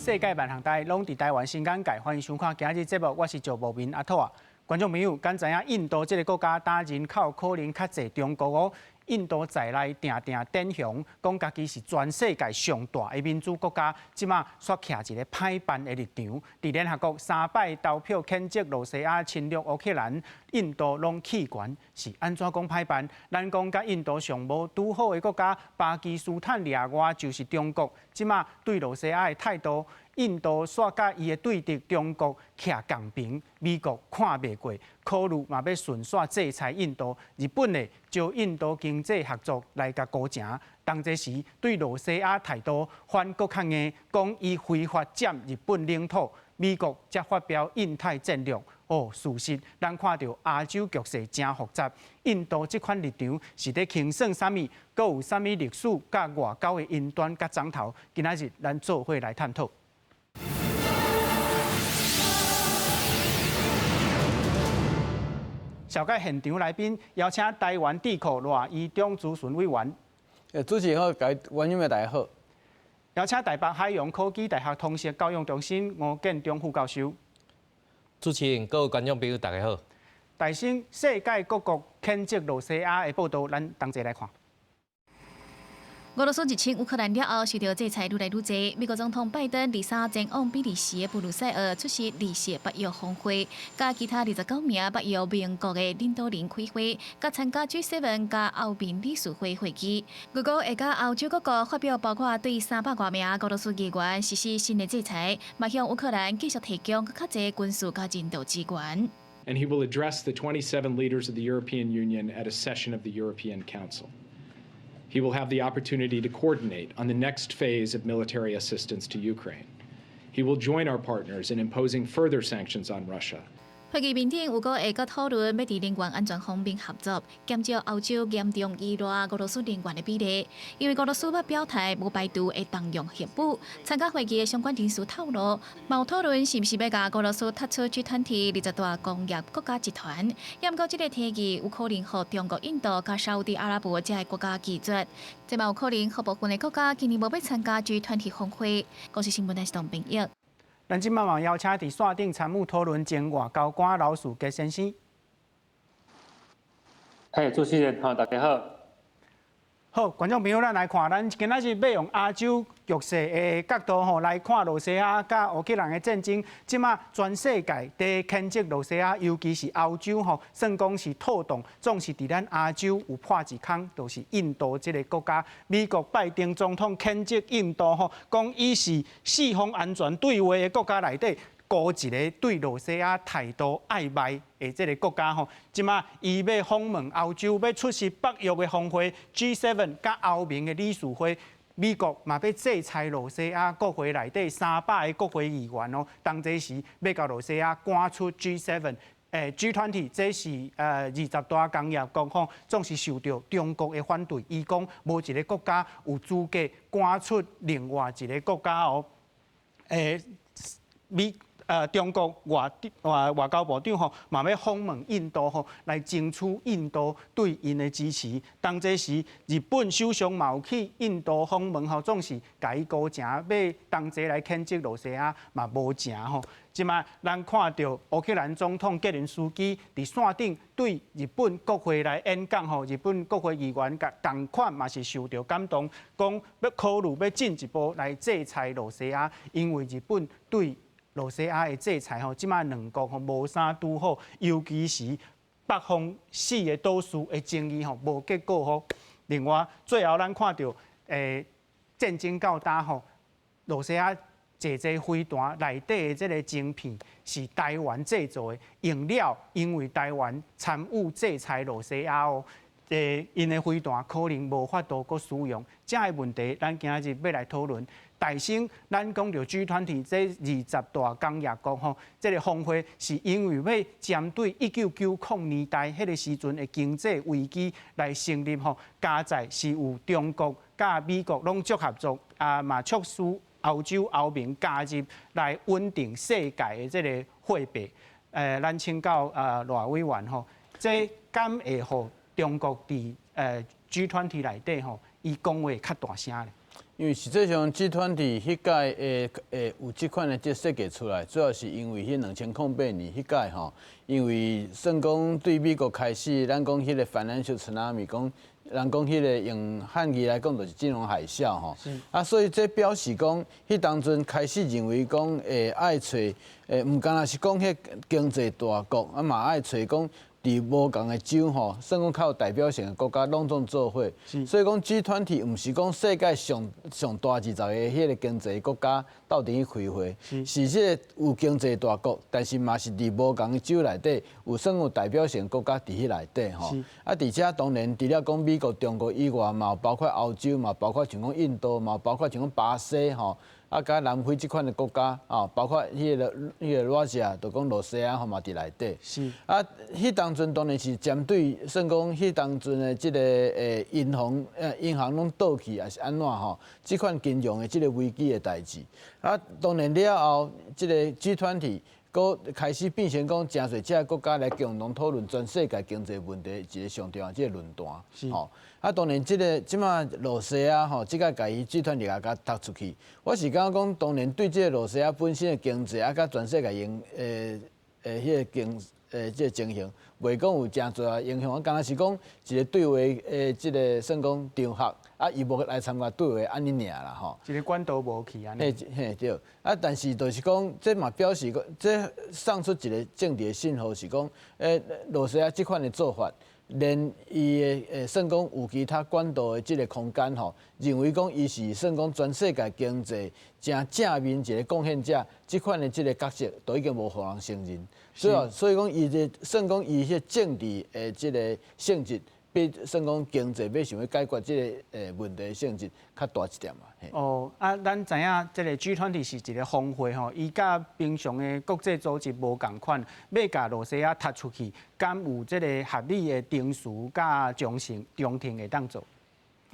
世界萬行台攏佇台灣新眼界，歡迎收看今日節目，我是趙博明阿兔仔。觀眾朋友，敢知影印度這个國家擔人口可能較濟中國哦？印度在內定定典雄，講家己是全世界上大的民主國家，這馬煞徛一个歹辦的立場。佇聯合國三擺投票譴責露西亞侵略烏克蘭，印度攏棄權，是按怎講歹辦？咱講佮印度上無拄好的國家巴基斯坦掠外就是中國，這馬對露西亞的態度，印度煞佮伊的對敵中國徛仝爿，美國看袂過，考慮嘛欲順紲制裁印度。日本呢，招印度經濟合作來共鼓情，同齊時對露西亞態度反閣較硬，講伊非法佔日本領土，美國才發表印太戰略。哦，事實咱看著亞洲局勢誠複雜，印度這款立場是咧清算啥物？閣有啥物歷史佮外交的因端佮摠頭？今仔日咱做伙來探討。紹介現場來賓，邀請台灣智庫賴怡忠諮詢委員。主持人好，各位觀眾大家好。邀請台北海洋科技大學通識教育中心吳建中副教授。主持人、各位觀眾朋友，大家好。大新世界各國譴責露西亞的報道，咱同齊來看。俄羅斯入侵烏克蘭了後，受著制裁愈來愈濟。美國總統拜登禮三前往比利時的布魯塞爾出席二十北約峰會，佮其他29名北約盟國的領導人開會，佮參加 G7 佮歐盟理事會會議。預估會佮歐洲各國發表包括對300外名俄羅斯議員實施新的制裁，嘛向烏克蘭繼續提供閣較濟軍事佮人道支援。 And he will address the 27 leaders of the European Union at a session of the European Council. He will have the opportunity to coordinate on the next phase of military assistance to Ukraine. He will join our partners in imposing further sanctions on Russia. 會議面頂有閣會閣討論欲佇能源安全方面合作，減少歐洲嚴重依賴俄羅斯能源的比例。因為俄羅斯捌表態無排除會動用核武。參加會議的相關人士透露，嘛有討論是毋是欲共俄羅斯踢出 G20 20大工業國家集團。也毋過這个提議有可能予中國、印度佮沙烏地阿拉伯這个國家拒絕。這嘛有可能予部分的國家今年無欲參加 G20 峰會。公視新聞台是董編譯。咱這馬嘛邀請佇線頂參與討論前外交官劉士傑先生。嘿，主持人好，大家好。好，觀眾朋友，咱來看，咱今仔日欲用亞洲局勢的角度吼來看露西亞佮烏克蘭的戰爭。這馬全世界佇譴責露西亞，尤其是歐洲吼，算講是套動，總是佇咱亞洲有破一空，就是印度這个國家。美國拜登總統譴責印度吼，講伊是四方安全對話的國家內底，孤一个對露西亞態度曖昧的這个國家吼，這馬伊欲訪問歐洲，欲出席北約的峰會 G7 佮歐盟的理事會，美國嘛欲制裁露西亞國會內底300个國會議員哦，同齊時欲共露西亞趕出 G7。G20，這是20大工業國吼，總是受著中國的反對。伊講無一个國家有資格趕出另外一个國家哦。中國外交部長吼嘛欲訪問印度吼，來爭取印度對𪜶的支持。當這時，日本首相嘛有去印度訪問吼，總是共伊鼓情，欲同齊來譴責露西亞嘛無成吼。這馬咱看著烏克蘭總統澤連斯基佇線頂對日本國會來演講吼，日本國會議員仝款嘛是受著感動，講欲考慮欲進一步來制裁露西亞，因為日本對露西亞的制裁吼，這馬兩國吼無啥拄好，尤其是北方四个島嶼的爭議吼無結果吼。另外，最後咱看著戰爭到今吼，露西亞濟濟飛彈內底的這个晶片是台灣製造的，用了因為台灣參與制裁露西亞哦，𪜶的飛彈可能無法度閣使用，這个問題咱今仔日欲來討論。大先，咱講著 G20 這20大工業國吼，這个峰會是因為欲針對1990年代彼个時陣的經濟危機來成立吼，加在是有中國佮美國攏足合作，啊嘛促使歐洲歐盟加入來穩定世界的這个貨幣。咱請教賴委員吼，這敢會予中國佇G20內底吼，伊講話較大聲咧？因為實際上，G20彼屆會有這款的這設計出來，主要是因為彼2008年彼屆吼，因為算講對美國開始，咱講彼個 financial tsunami，講人講彼個用漢語來講就是金融海嘯吼。啊，所以這表示講，彼當陣開始認為講會愛揣毋敢若是講彼經濟大國，啊嘛愛揣講佇無仝的州吼，算講較有代表性的國家攏總做伙，所以講 G20 毋是講世界上上大20個彼個經濟國家鬥陣去開會，是這個有經濟大國，但是嘛是佇無仝的州內底有算有代表性國家佇彼內底吼。啊，佇遮當然除了講美國、中國以外，嘛有包括歐洲，嘛包括像講印度，嘛包括像講巴西吼。啊，佮南非這款的國家，啊，包括彼個羅西亞，就講羅西亞吼嘛佇內底。啊，彼當陣當然是針對算講彼當陣的這個銀行攏倒去，抑是按怎吼？這款金融的這個危機的代誌。啊，當然了後，這個 G20閣開始變成講，誠濟這个國家來共同討論全世界經濟問題一個上重要這個論壇。吼，啊，當然這個這馬羅西亞吼，這個共伊 G20 共踢出去。我是感覺講，當然對這個羅西亞本身的經濟啊，佮全世界用彼個經這個情形，袂講有誠濟影響。啊，敢若是講一個對話的這個算講場合，啊，伊無來參加對話按呢爾啦吼。一個管道無去按呢。嘿，嘿對。啊，但是就是講，這嘛表示講，這送出一個政治的信號是講，羅西亞這款的做法，連伊的算講有其他管道的這個空間吼，認為講伊是算講全世界經濟誠正面一個貢獻者，這款的這個角色都已經無予人承認。所以講伊這算講伊彼政治的這個性質，比算講經濟欲想欲解決這個問題性質較大一點嘛。哦，啊，咱知影這個 G20 是一個峰會吼，伊佮平常的國際組織無仝款，欲共羅西亞踢出去，敢有這個合理的程序佮中性中庭會當做？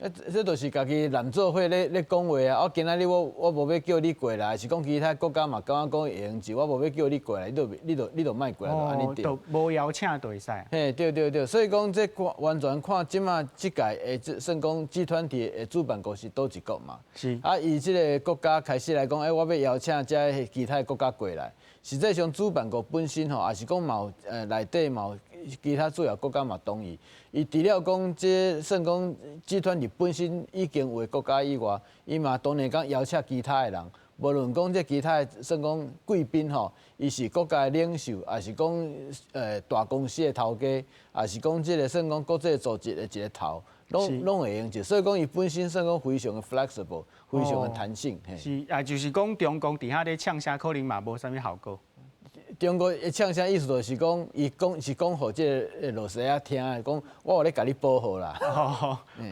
啊，這就是家己攬做伙咧講話啊！我今仔日我無欲叫你過來，是講其他國家嘛感覺講會用就，我無欲叫你過來，你就莫過來，就按呢對。就無邀請就會使。嘿，對對對，所以講這看完全看這馬這屆的這算講 G20 的主辦國是佗一國嘛？啊，伊這個國家開始來講，欸，我欲邀請這其他國家過來。實際上主辦國本身吼，也是講嘛有內底嘛有其他主要國家嘛同意。伊除了講這算講 G20 本身已經有的國家以外，伊嘛當然講邀請其他的人，無論講這其他的算講貴賓吼，伊是國家的領袖，抑是講大公司的頭家，抑是講這個算講國際組織的一個頭，攏會用者。所以講伊本身算講非常的 flexible，非常的彈性。是啊，就是講中共佇遐咧嗆聲，可能嘛無啥物效果。中國會嗆聲意思就是講，伊講是講予這個羅西亞聽的，講我有咧共你保護啦。好，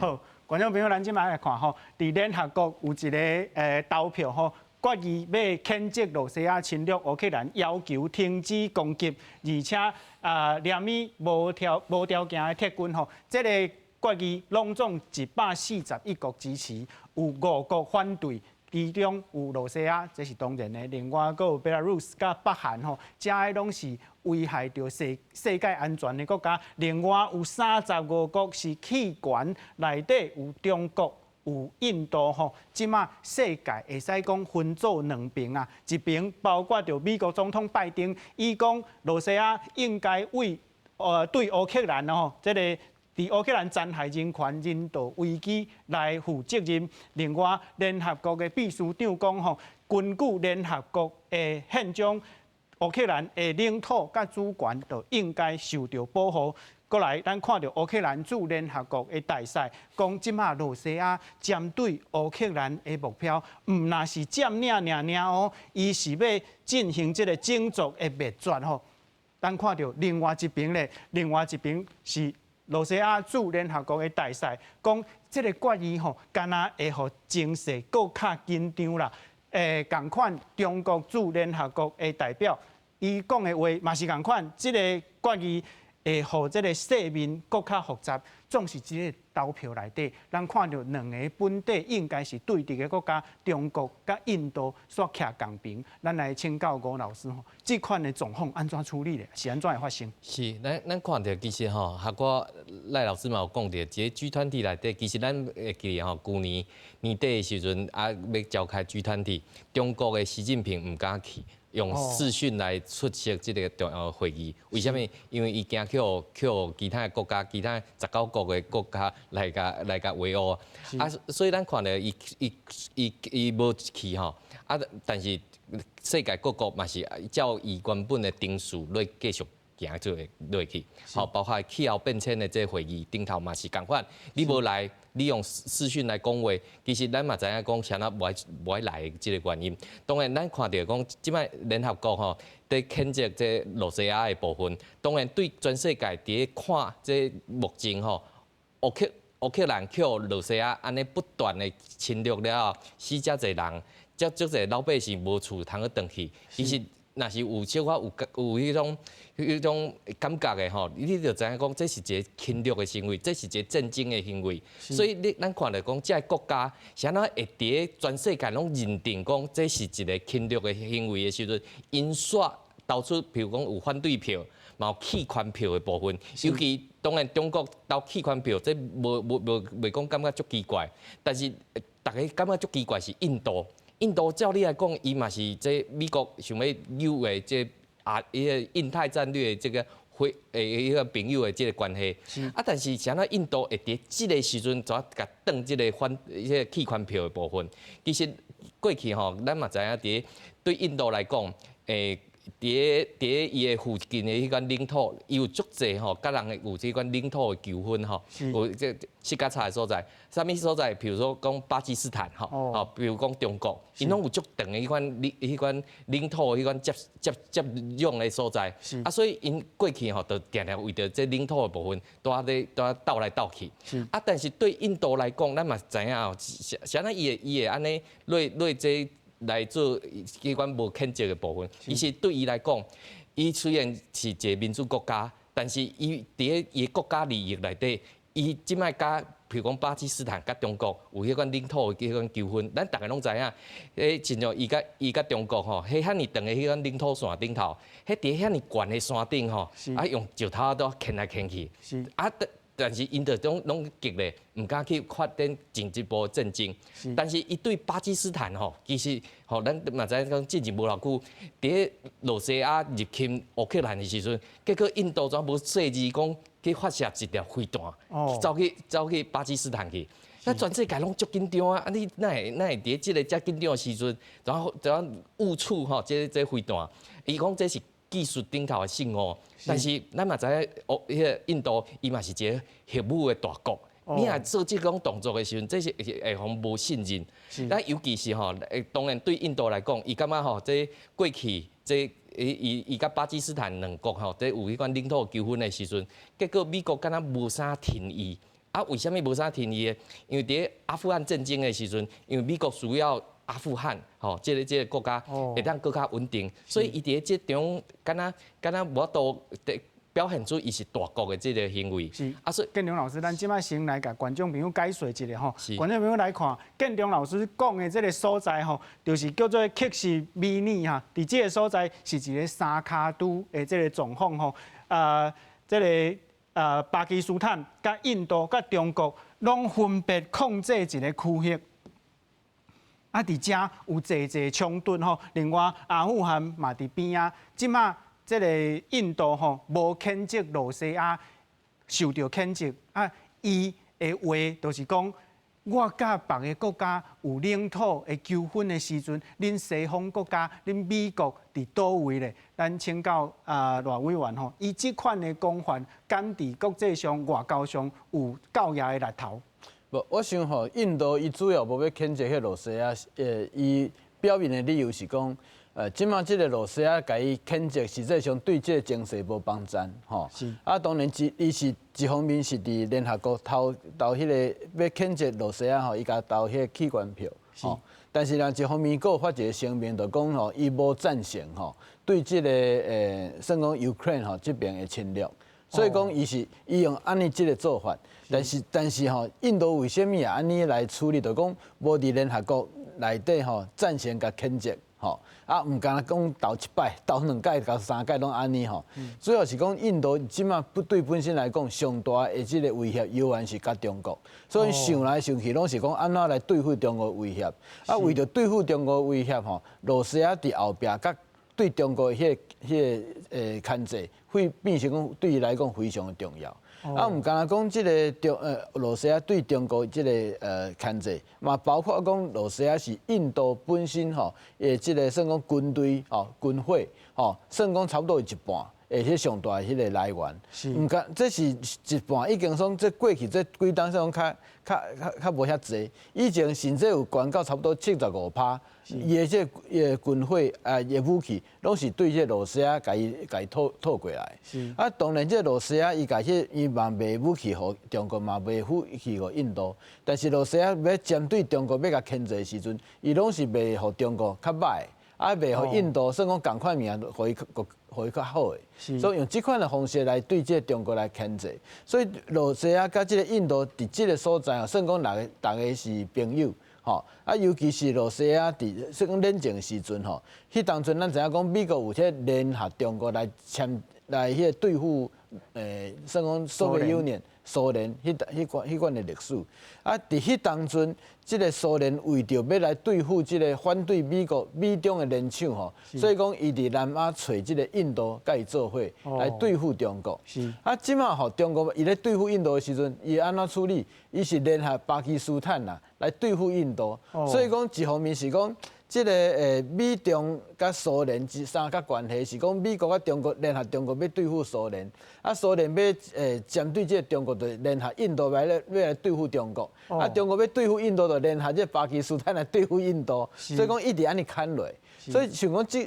好，觀眾朋友，咱這馬來看吼，佇聯合國有一個投票吼，決議欲譴責羅西亞侵略烏克蘭，要求停止攻擊，而且啊，連伊無條件的撤軍吼，這個決議攏總141國支持，有5國反對。其中有羅西亞，這是當然的。另外，閣有貝拉魯斯佮北韓吼，這个攏是危害著世界安全的國家。另外有35國是棄權，內底有中國、有印度吼。這馬世界會使講分做兩邊啊，一邊包括著美國總統拜登，伊講羅西亞應該為對烏克蘭吼，這个佇烏克蘭殘害人權、人道危機來負責任。另外，聯合國的秘書長講吼，根據聯合國的憲章，烏克蘭的領土佮主權就應該受著保護。過來，咱看著烏克蘭駐聯合國的大使講，這馬羅西亞針對烏克蘭的目標，毋若是佔領爾爾哦，伊是欲進行這個種族的滅絕吼。咱看著另外一邊咧，另外一邊是羅西亞駐聯合國的大使講，這個決議吼，敢若會予情勢閣較緊張啦。仝款中國駐聯合國的代表，伊講的話嘛是仝款，這個決議會會予這个世面閣較複雜。總是這个投票內底，咱看著兩个本底應該是對立的國家，中國佮印度煞徛仝爿。咱來請教吳老師吼，這款的狀況按怎處理咧？是按怎會發生？是，咱看著其實吼，學我賴老師嘛有講著，這個 G20 內底，其實咱會記得吼，舊年年底的時陣啊，欲召開 G20，中國的習近平毋敢去。用視訊來出席這个重要會議，為啥物？因為伊驚予其他的國家、其他19國的國家來共圍毆啊，所以咱看著伊無去吼，啊，但是世界各國嘛是照伊原本的程序來繼續行做落去，吼，包括氣候變遷的這個會議頂頭嘛是仝款，你無來，你用視訊來講話，其實咱嘛知影講啥物無愛來的這个原因。當然，咱看著講這擺聯合國吼，佇譴責這羅西亞的部分，當然對全世界佇咧看這目前吼，烏克蘭予羅西亞按呢不斷的侵略了後，死遮濟人，遮足濟老百姓無厝通去轉去，其實若是有小可有彼種感覺的吼，你就知影講這是一个侵略的行為，這是一个戰爭的行為。所以你咱看著講，這个國家是按怎會佇全世界攏認定講這是一个侵略的行為的時陣，𪜶煞投出，譬如講有反對票，嘛有棄權票的部分。尤其當然中國投棄權票，這無袂講感覺足奇怪，但是逐家感覺足奇怪是印度。印度照理來講，伊嘛是這美國想欲扭的這啊，伊个印太戰略的這个會彼个朋友的這个關係。啊，但是啥物印度會佇這个時陣怎共斷這个棄權票的部分？其實過去吼，咱嘛知影佇對印度來講，佇伊的附近的彼款領土，伊有足濟吼，佮人有這款領土的糾紛吼，有這四角吵的所在，啥物所在？譬如說講巴基斯坦吼，哦，比如講中國，𪜶攏有足長的彼款領土彼款接壤的所在，啊，所以𪜶過去吼，就定定為著這領土的部分，拄仔鬥來鬥去。啊，但是對印度來講，咱嘛知影哦，啥物伊會按呢落落這來做彼款無譴責的部分，其實對伊來講，伊雖然是一个民主國家，但是伊佇咧伊的國家利益內底，伊這擺佮譬如講巴基斯坦佮中國有彼款領土的彼款糾紛，咱逐家攏知影，彼親像伊佮中國吼，彼遐爾長的彼款領土線頂頭，彼佇遐爾懸的山頂吼，啊用石頭都牽來牽去，啊但是𪜶就攏激咧，毋敢去發展進一步戰爭。但是伊對巴基斯坦吼，其實吼，咱嘛知影講進前無偌久，佇咧羅西亞入侵烏克蘭的時陣，結果印度怎無細膩講去發射一粒飛彈，走去巴基斯坦去。那全世界攏足緊張啊！啊，你哪會佇這个遮緊張的時陣，怎誤觸吼這飛彈？伊講這是技術頂頭的失誤，但是咱嘛知影，哦，彼个印度伊嘛是一个核武的大國。你若做這種動作的時陣，這是會予無信任。咱尤其是吼，當然對印度來講，伊感覺吼，這過去這伊佮巴基斯坦兩國吼，這有彼款領土糾紛的時陣，結果美國敢若無啥挺伊。啊，為啥物無啥挺伊的？因為佇阿富汗戰爭的時陣，因為美國需要阿富汗吼，這个國家會當閣較穩定，所以伊佇這種敢若無法度表現出伊是大國的這个行為。啊，所以建中老師，咱這擺先來共觀眾朋友解說一下吼。觀眾朋友來看，建中老師講的這个所在吼，就是叫做克什米爾哈。佇這个所在是一个三跤拄的這个狀況吼。啊，這个巴基斯坦、佮印度、佮中國，攏分別控制一个區域。啊，佇遮有濟濟衝突吼。另外，阿富汗嘛佇邊仔，這擺這个印度吼無譴責羅西亞受著譴責，啊，伊的話就是講，我佮別个國家有領土的糾紛的時陣，恁西方國家、恁美國佇佗位咧？咱請教啊賴委員吼，伊這款的講法，敢佇國際上、外交上有夠額的力頭？無，我想吼，印度伊主要無欲譴責彼羅西亞，伊表明的理由是講，這擺這个羅西亞共伊譴責，實際上對這个情勢無幫贊，吼。啊，當然伊是一方面是佇聯合國投彼个欲譴責羅西亞吼，伊共投彼个棄權票，吼。但是呢，一方面閣有發一个聲明，就講吼，伊無贊成吼，對這个算講 Ukraine 吼這邊的侵略。所以講伊是伊用按呢這个做法，但是吼，印度為啥物啊按呢來處理？就講無佇聯合國內底吼贊成共譴責吼，啊毋敢若講投一擺、投兩擺、投三擺攏按呢吼。主要是講印度這馬不對本身來講，上大的這个威脅猶原是佮中國，所以想來想去攏是講按怎來對付中國威脅。啊，為著對付中國威脅吼，羅西亞佇後壁佮對中國的彼个牽制，會變成講對伊來講非常的重要。啊，毋敢若講這个羅西亞對中國這个牽制，嘛包括講羅西亞是印度本身吼，這个算講軍隊吼軍費吼，算講差不多有一半，而且上大的彼个來源。毋敢，這是一半，已經算這過去這幾冬算講較無遐濟，以前甚至有懸到差不多75趴，伊的這个軍費啊，伊的武器，攏是對這羅西亞共伊共伊套套過來。啊，當然這羅西亞伊共彼伊嘛賣武器予中國，嘛賣武器予印度，但是羅西亞欲針對中國欲共牽制的時陣，伊攏是賣予中國較歹，啊賣予印度，算講仝款物件，予伊予伊較好的。所以用這款的方式來對這个中國來牽制。所以羅西亞佮這个印度佇這个所在哦，算講逐个是朋友。吼，啊，尤其是羅西亞佇算講冷戰的時陣吼，彼當陣咱知影講美國有彼聯合中國來簽來彼个對付，算講 Soviet Union 蘇聯彼款的歷史。啊，佇彼當陣，這个蘇聯為著欲來對付這个反對美國美中的聯手吼，所以講伊佇南亞揣這个印度佮伊做伙來對付中國。啊，這馬吼中國伊咧對付印度的時陣，伊按怎處理？伊是聯合巴基斯坦啦來對付印度。所以講一方面是講，這个美中佮蘇聯之三角關係是講美國佮中國聯合中國欲對付蘇聯，啊蘇聯欲針對這个中國就聯合印度來咧欲來對付中國，啊中國欲對付印度就聯合這巴基斯坦來對付印度，所以講一直按呢牽落。所以像講這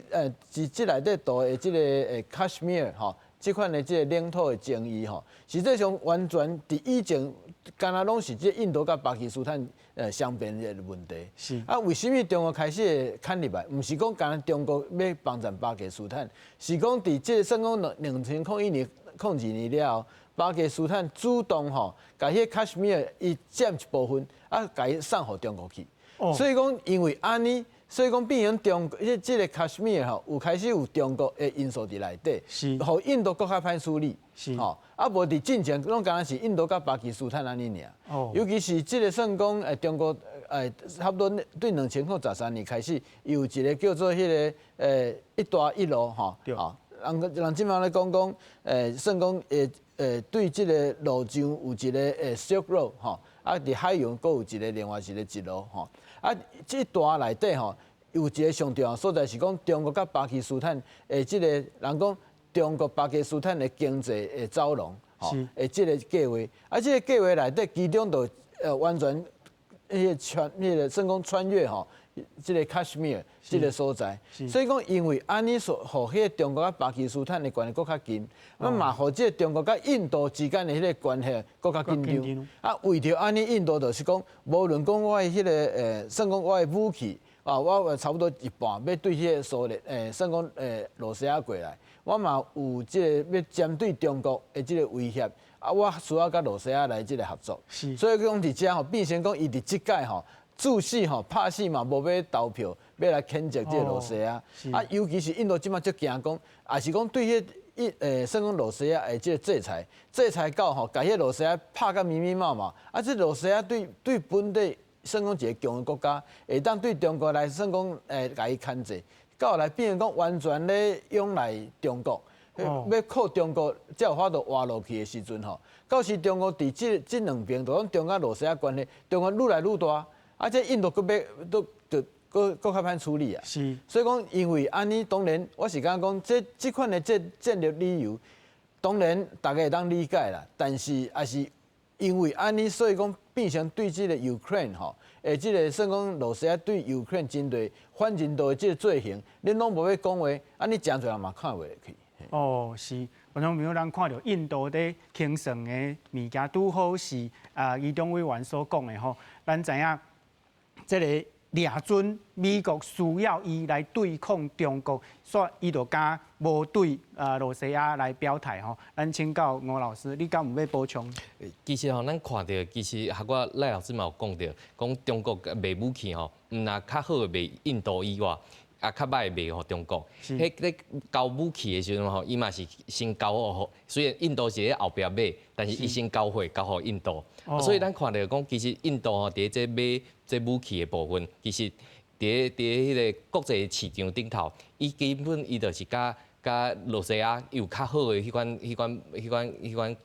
佇這內底圖的這个卡什米爾吼，這款的這个領土的爭議吼，實際上完全佇以前敢若攏是這印度佮巴基斯坦雙邊的問題。啊，為啥物中國開始會牽入來？毋是講敢若中國欲幫贊巴基斯坦，是講佇這个算講2001年、02年了後，巴基斯坦主動吼，共彼个卡什米爾伊佔一部分，啊，共伊送予中國去。所以講，因為按呢，所以講變成中這這个卡什米爾吼，有開始有中國的因素佇內底，予印度閣較歹處理。吼，啊無佇進前攏敢若是印度佮巴基斯坦按呢爾。尤其是這个算講中國差不多對2013年開始，有一个叫做彼个一帶一路吼，吼，人這馬咧講講算講對這个路上有一个Silk Road 吼，啊佇海洋閣有一个另外一个一路吼，啊這帶內底吼有一个上重要所在是講中國佮巴基斯坦的這个人講中國巴基斯坦的經濟的走廊，吼，的這个計劃，啊這个計劃內底其中就完全彼个穿彼个算講穿越吼，這个卡什米爾這个所在，所以講因為按呢所，予彼个中國佮巴基斯坦的關係閣較緊，啊嘛予這个中國佮印度之間的彼个關係閣較緊張。啊，為著按呢，印度就是講，無論講我的彼个算講我的武器啊，我差不多一半欲對彼个蘇聯算講羅西亞過來，我嘛有這个欲針對中國的這个威脅，啊，我需要佮羅西亞來這个合作。所以講佇遮吼，變成講伊佇這屆吼，注死吼，拍死嘛，無欲投票，欲來譴責這个羅西亞。啊，尤其是印度這馬足驚講，也是講對彼一算講羅西亞的這个制裁，制裁到吼，共彼羅西亞拍甲密密麻麻。啊，這羅西亞對本地算講一个強的國家，會當對中國來算講共伊牽制，到後來變成講完全咧仰賴中國，欲靠中國才有法度活落去的時陣吼，到時中國佇這兩邊，就講中國羅西亞關係，中國愈來愈大。啊！這印度閣欲都就閣較歹處理啊。所以講，因為按呢，當然我是感覺講，這款的這戰略理由，當然大家會當理解啦。但是也是因為按呢，所以講變成對這个 Ukraine 吼，這个算講羅西亞對 Ukraine 針對反人道的這个罪行，恁攏無欲講話，按呢誠濟人嘛看袂落去。哦，是。觀眾朋友，咱看著印度咧清算的物件，拄好是啊，余中委員所講的吼，咱知影這个掠準美國需要伊來對抗中國，所以伊就敢無對露西亞來表態吼。咱請教吳老師，你敢有欲補充？其實吼，咱看著其實學我賴老師嘛有講著，講中國賣武器吼，毋若較好的賣印度以外，啊，較䆀的賣予中國。彼咧交武器的時陣吼，伊嘛是先交予，雖然印度是咧後壁買，但是伊先交貨交予印度。所以咱看著講，其實印度吼佇這買這武器的部分，其實佇彼個國際市場頂頭，伊基本伊就是佮佮露西亞有較好的彼款彼款彼款彼款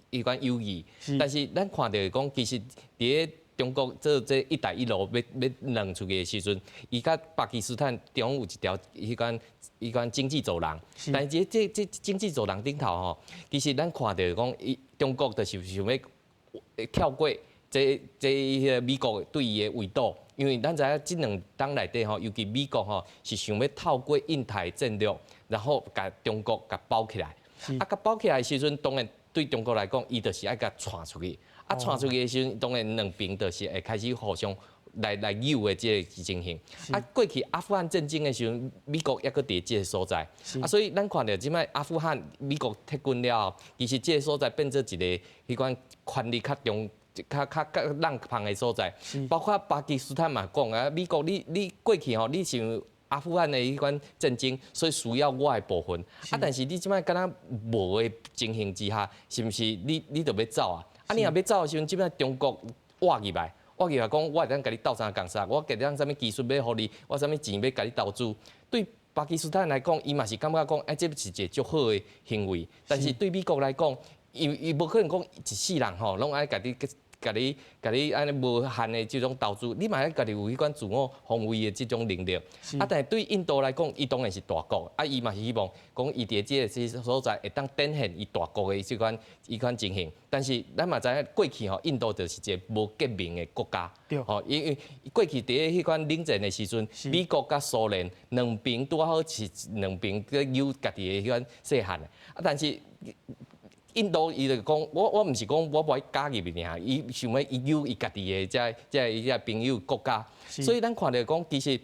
彼款友誼。但是咱看著講，其實佇中國做這一帶一路欲欲弄出去的時陣，伊佮巴基斯坦中有一條彼款彼款經濟走廊。但是這這這經濟走廊頂頭吼，其實咱看著講，伊中國就是想欲跳過這這彼个美國對伊的圍堵，因為咱知影這兩冬內底吼，尤其美國吼是想欲透過印太戰略，然後共中國共包起來。啊，共包起來的時陣，當然對中國來講，伊就是愛共帶出去。啊，帶出去的時陣，當然兩邊就是會開始互相來來扭的這个情形。啊，過去阿富汗戰爭的時陣，美國猶閣佇這个所在。啊，所以咱看著這擺阿富汗美國撤軍了後，其實這个所在變做一个彼款權力較重、較較較籠芳的所在。包括巴基斯坦嘛講啊，美國你你過去吼，你是阿富汗的彼款戰爭，所以需要我的部分。啊，但是你這擺敢若無的情形之下，是毋是你你就欲走啊？啊！你若欲走的時陣，這擺中國挖入來，挖入來講，我會當共你鬥相共殺，我會當啥物技術欲予你，我啥物錢欲共你投資。對巴基斯坦來講，伊嘛是感覺講，欸，這是一个足好的行為。但是對美國來講，伊伊無可能講一世人吼，攏愛共你共你共你按呢無限的這種投資，你嘛愛家己有彼款自我防衛的這種能力。啊，但是對印度來講，伊當然是大國，啊，伊嘛是希望講伊佇這个所在會當展現伊大國的這款彼款情形。但是咱嘛知影過去吼，印度就是一个無結盟的國家。吼，因為過去佇彼款冷戰的時陣，美國佮蘇聯兩邊拄好是兩邊閣有家己的彼款勢限的。啊，但是印度伊就講，我我毋是講我無愛加入去爾，伊想欲伊有伊家己的這這這朋友國家，所以咱看著講，其實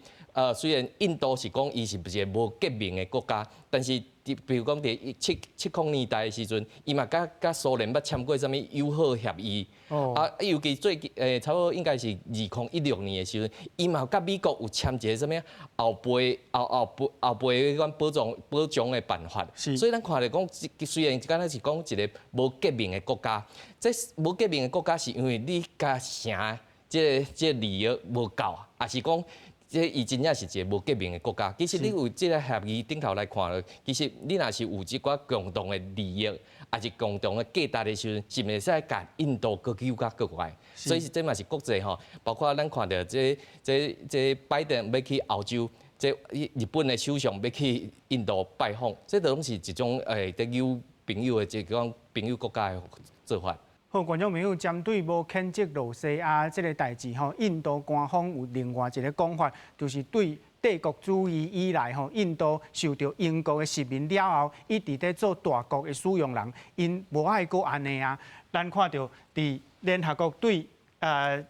雖然印度是講伊是一个無結盟的國家，但是佇比如講佇七七零年代的時陣，伊嘛佮佮蘇聯捌簽過啥物友好協議，啊，尤其最近差不多應該是2016年的時陣，伊嘛佮美國有簽一个啥物後備後後備後備彼款保障保障的辦法。所以咱看著講，雖然敢若是講一个無結盟的國家，這無結盟的國家是因為你佮啥這个這个利益無夠，抑是講這伊真正是一个無結盟的國家。其實你有這个協議頂頭來看，其實你若是有這寡共同的利益，抑是共同的價值的時陣，是毋是會使共印度閣扭較閣懸？所以這嘛是國際吼，包括咱看著這這這拜登欲去歐洲，這日本的首相欲去印度拜訪，這都攏是一種佇扭朋友的這種朋友國家的做法。好，觀眾朋友，針對無譴責露西亞這个代誌吼，印度官方有另外一个講法，就是對帝國主義以來吼，印度受著英國的殖民了後，一直咧做大國的使用人，𪜶無愛閣按呢啊。咱看著佇聯合國對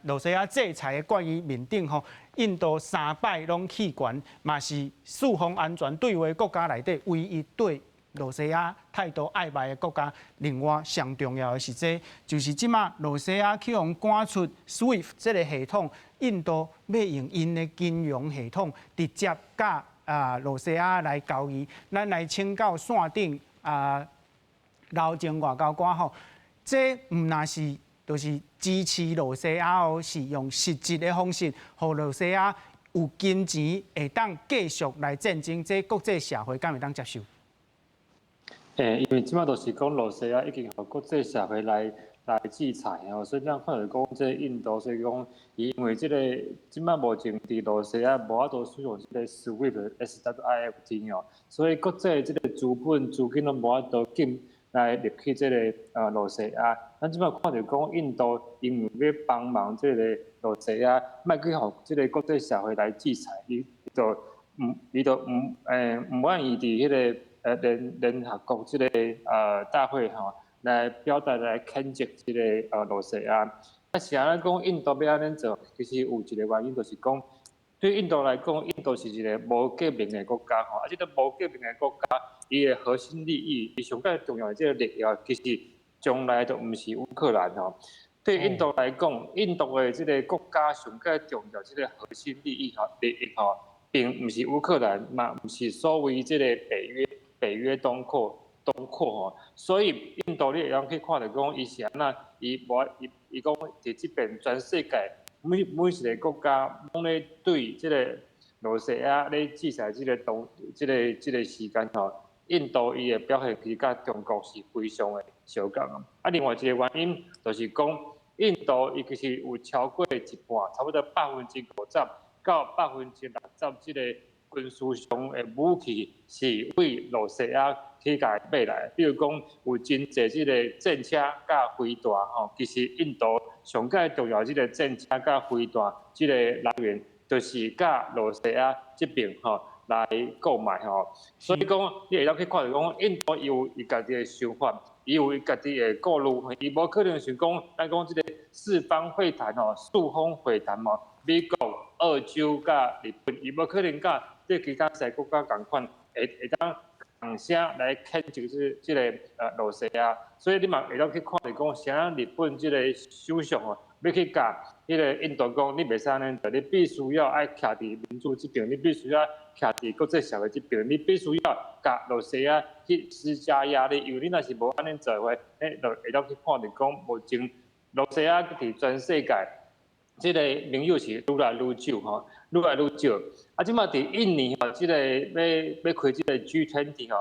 露西亞制裁的決議面頂吼，印度三擺攏棄權，嘛是四方安全對話國家內底唯一對露西亞態度曖昧的國家。另外，上重要的是這，就是這馬露西亞去予趕出 SWIFT 這个系統，印度欲用𪜶的金融系統直接佮露西亞來交易。咱來請教線頂劉靜外交官吼，這毋若是就是支持露西亞哦，是用實質的方式，予露西亞有金錢會當繼續來戰爭，這國際社會敢會當接受？欸，因為這擺就是講露西亞已經予國際社會來來制裁吼，所以咱看著講這印度，所以講伊因為這个這擺目前佇露西亞無法度使用這个 SWIFT S W I F T 哦，所以國際這个資本資金攏無法度進來入去這个露西亞。咱這擺看著講印度因為欲幫忙這个露西亞，莫去予這个國際社會來制裁，伊就毋伊就毋毋願意佇彼个聯聯合國這个大會吼，來表達來譴責這个露西亞。啊，是按呢講印度欲按呢做，其實有一个原因，就是講對印度來講，印度是一个無革命的國家吼，啊，這个無革命的國家，伊的核心利益，伊上蓋重要的這个利益，其實從來都毋是烏克蘭吼。對印度來講，印度的這个國家上蓋重要這个核心利益吼，利益吼，並毋是烏克蘭，嘛毋是所謂這个北約東擴吼。所以印度你會當去看著講，伊是按怎，伊無伊伊講佇這邊全世界每一个國家攏咧對這个羅西亞咧制裁這个當這个時間吼，印度伊的表現其實佮中國是非常的相仝啊。啊，另外一個原因就是講，印度伊其實有超過一半，差不多50%到60%這个軍事上的武器是對羅西亞去共買來，比如講有真濟這个戰車佮飛彈吼，其實印度上蓋重要這个戰車佮飛彈這个來源，就是佮羅西亞這邊吼來購買吼。所以講，你會當去看著講，印度伊有伊家己的想法，伊有伊家己的顧慮，伊無可能想講，咱講這个四方會談吼，四方會談吼，美國、澳洲佮日本，伊無可能佮這其他細國家仝款，會當同聲來譴責這个羅西亞，所以你嘛會當去看著講，啥日本這个首相吼，欲去共彼个印度講，你袂使按呢做，你必須要愛徛佇民主這邊，你必須要徛佇國際社會這邊，你必須要共羅西亞去施加壓力，因為你若是無按呢做的話，欸，就會當去看著講，目前羅西亞佇全世界這个盟友是愈來愈少吼，愈來愈少。啊，這馬佇印尼吼，這个欲開這个 G20 吼，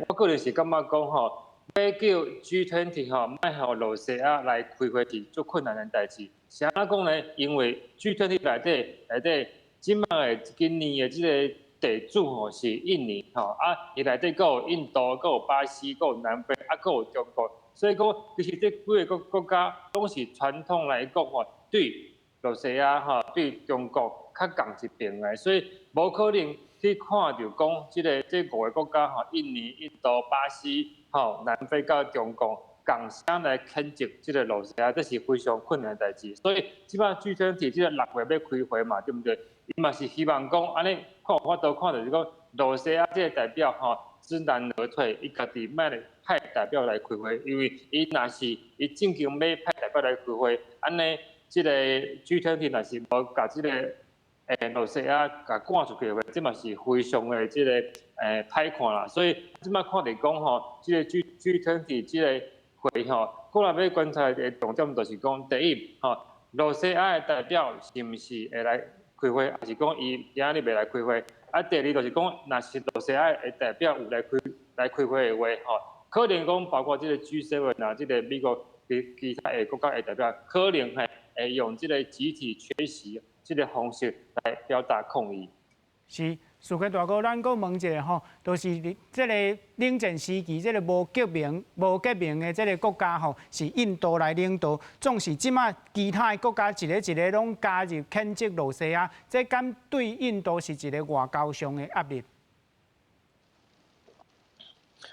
我個人是感覺講吼，欲叫 G20 吼，莫予羅西亞來開會是足困難的代誌。是按怎講呢？因為 G20 內底，這馬的今年的這个地主吼是印尼吼，啊，伊內底閣有印度，閣有巴西，閣有南非，啊，閣有中國。所以講，其實這幾个國家攏是傳統來講吼，對羅西亞吼，對中國較仝一邊的，所以無可能去看著講這个這五个國家吼，印尼、印度、巴西、吼南非佮中國仝聲來譴責這个羅西亞，這是非常困難的代誌。所以這擺 G20 這个6月欲開會嘛，對毋對？伊嘛是希望講按呢，看有法度看著是講羅西亞這个代表吼知難而退，伊家己莫來派代表來開會，因為伊若是伊正經欲派代表來開會，按呢，這个 G20 若是無共這个羅西亞共趕出去的話，這嘛是非常的這个歹看啦。所以這擺看著講吼，這个 G20 這个會吼，過來欲觀察的重點就是講，第一吼，羅西亞的代表是毋是會來開會，抑是講伊今仔日袂來開會？啊，第二就是講，若是羅西亞的代表有來開會的話，吼，可能講包括這個 G7 啊，這个美國其他的國家的代表，可能會用這个集體缺席這个方式來表達抗議。是，樹傑大哥，咱閣問一下吼，就是這个冷戰時期，這个無革命的這个國家吼，是印度來領導，總是這馬其他的國家一个一个攏加入譴責羅西亞，這敢對印度是一个外交上的壓力？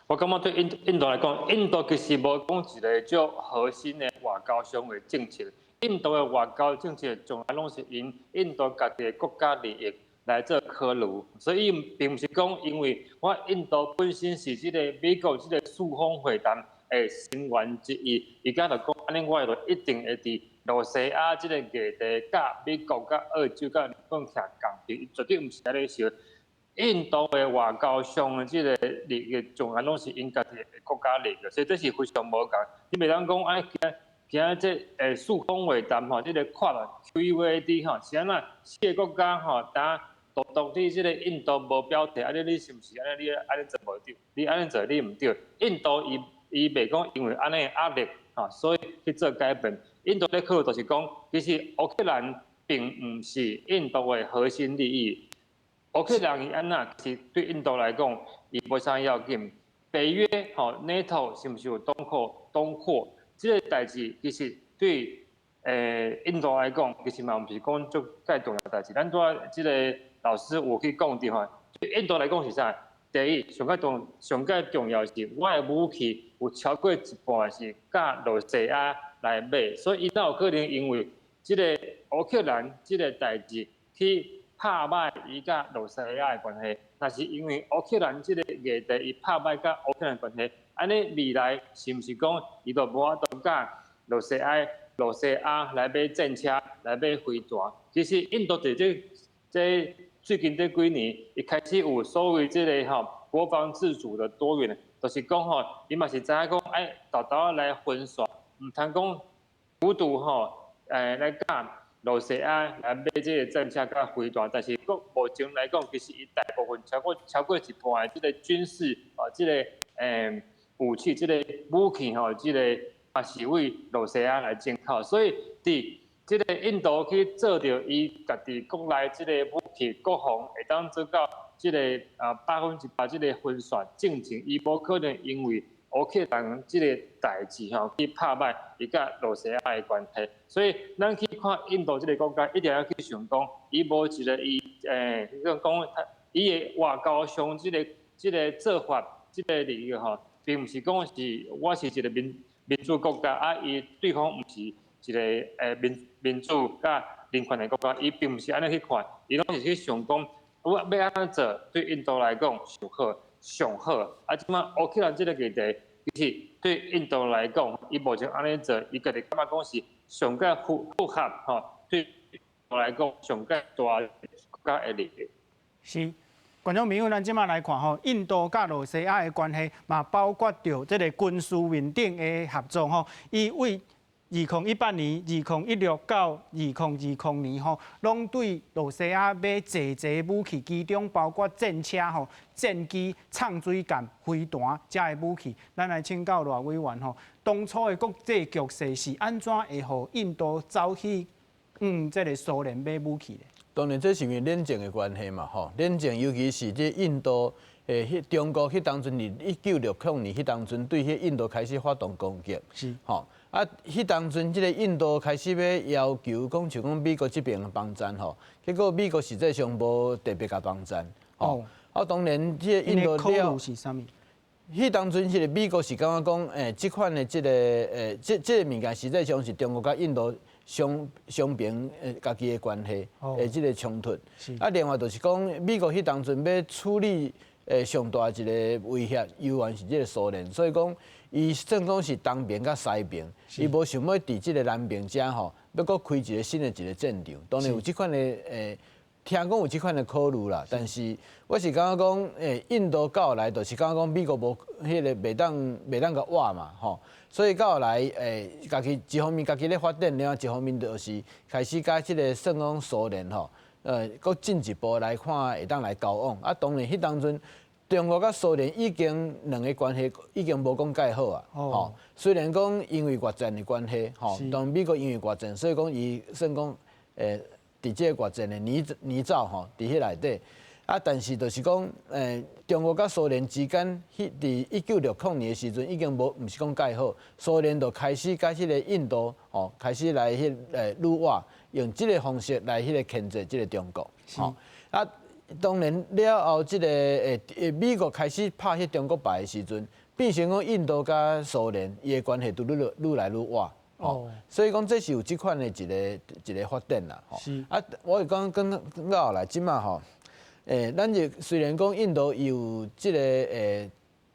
我感覺對印度來講，印度其實無講一个足核心的外交上的政策。印度的外交政策從來攏是𪜶印度家己的國家利益來做考慮，所以並毋是講因為我印度本身是這个美國這个四方會談的成員之一，伊敢就講按呢，我就一定會佇羅西亞這个議題，佮美國、佮澳洲、佮日本徛仝邊，絕對毋是按呢想。印度的外交上的這个利益，從來攏是𪜶家己的國家利益，所以這是非常無仝。你袂當講按今仔這四方會談吼，這个 Quad QUAD 吼，是按怎四个國家吼，焦獨獨對這个印度無表態，按呢你是毋是按呢？你按呢做無對，你按呢做你毋對。印度伊袂講因為按呢壓力吼，所以去做改變。印度咧考慮就是講，其實烏克蘭並毋是印度的核心利益。烏克蘭伊按怎，其實對印度來講，伊無啥要緊。北約吼 NATO 是毋是有東擴？這个代誌其實對印度來講，其實嘛毋是講足蓋重要代誌。咱拄仔這个老師有去講著吼，對印度來講是啥？第一，上蓋重要是，我的武器有超過一半是佮羅西亞來買，所以伊哪有可能因為這个烏克蘭這个代誌去拍䆀伊佮露西亞的關係，若是因為烏克蘭這個議題伊拍䆀佮烏克蘭關係，按呢未來是毋是講伊就無法度佮露西亞露西亞來買戰車來買飛彈？其實印度佇這最近這幾年，伊開始有所謂這個吼國防自主的多元，就是講吼，伊嘛是知影講愛沓沓來分散，毋通講孤獨吼，來佮露西亞來買這個戰車佮飛彈，但是閣目前來講，其實伊大部分超過一半的這個軍事哦，這個武器，這個武器吼，這個嘛是為露西亞來進口，所以佇這個印度去做著伊家己國內這個武器國防會當做到這個100%這個分散進程，伊無可能因為烏克蘭這個代誌吼去拍䆀伊佮露西亞的關係，所以咱去看印度這個國家，一定要去想講，伊無一個伊講講伊的外交上這個做法，這個領域吼，並毋是講是我是一個民主國家，啊，伊對方毋是一個民主佮人權的國家，伊並毋是按呢去看，伊攏是去想講，我欲按怎做對印度來講上好上好，啊，這擺烏克蘭這個議題，其實對印度來講，伊目前按呢做，伊家己感覺講是上蓋符合吼，對我來講上蓋大國家的利益。是，觀眾朋友，咱這擺來看吼，印度佮露西亞的關係，嘛包括著這個軍事面頂的合作吼，伊為2018年、2016到2020年吼，攏對露西亞買濟濟武器，其中包括戰車吼、戰機、長水艦、飛彈遮的武器。咱來請教賴委員吼，當初的國際局勢是按怎會予印度走去這個蘇聯買武器的？當然，這是因為冷戰的關係嘛，吼，冷戰尤其是這印度，彼中國彼當陣佇1960年彼當陣對彼印度開始發動攻擊，吼，啊，彼當陣這個印度開始欲要求講，像講美國這邊幫贊吼，結果美國實際上無特別共幫贊，吼，啊，當然這個印度了是啥物？彼當陣，這個美國是感覺講，這款的這個，這個物件實際上是中國佮印度雙雙邊家己的關係的這個衝突。啊，另外就是講，美國彼當陣欲處理上大一個威脅，猶原是這個蘇聯，所以講，伊算講是東邊佮西邊，伊無想欲佇這個南邊遮吼，欲閣開一個新的一個戰場。當然有這款的聽講有這款的考慮啦，但是我是感覺講，印度到後來就是感覺講美國無彼個袂當共倚嘛，吼，所以到後來，家己一方面家己咧發展，另外一方面就是開始佮這個算講蘇聯吼，閣進一步來看會當來交往。啊，當然彼當陣中國佮蘇聯已經兩个關係已經無講蓋好啊，吼。雖然講因為越戰的關係，吼，當美國因為越戰，所以講伊算講，佇這個越戰的泥沼吼，佇彼內底，啊，但是就是講，中國佮蘇聯之間，彼佇1960年的時陣已經無，毋是講蓋好，蘇聯就開始佮彼個印度吼，開始來彼擄倚，用這個方式來彼個牽制這個中國，吼，啊，當然了後，這個美國開始拍彼中國牌的時陣，變成講印度佮蘇聯伊的關係都愈來愈倚。哦，所以講這是有這款的一個一個發展啦。啊，我會講講到後來，這馬吼，咱就雖然講印度有這個